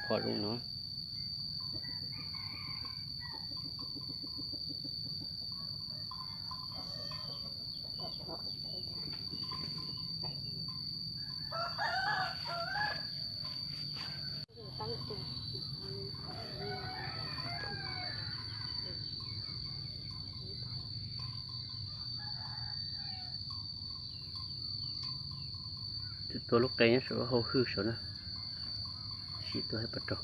Phom zoo no. Tus tua lub qe nyob saum hauv hwj saum na, sim tua hais pov rau.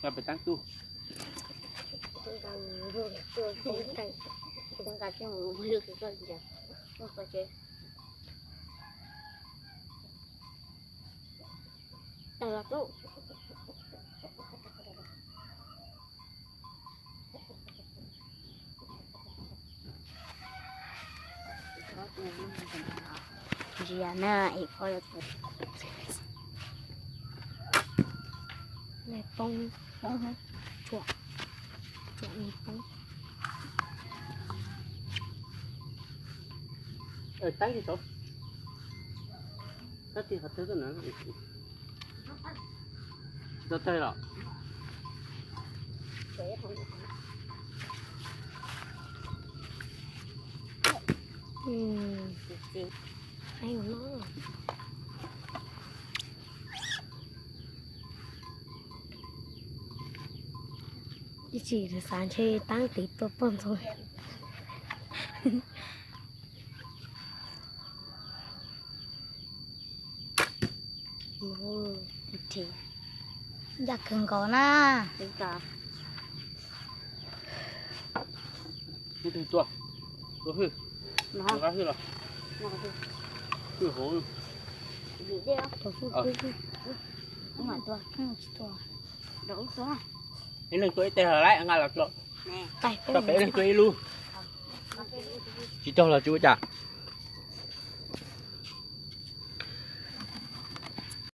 Peb taab tug. Ntsia na, es koj poob, poob, tshuam, tshuam poob. Tab sis saud, tab sis qhov twg tuaj na, tsis tau tawg los. Ib chim xav ntshe taab tiv tua poj ntxoog. Ncaj kawg nkaus na. Tus tua, tua hwj, nqa hwj los, hwj hauv. Ib leeg tua ib teg los lawm, nqa los tso. Tso peb leeg tua ib lub. Tsis raug los tsis ua cas.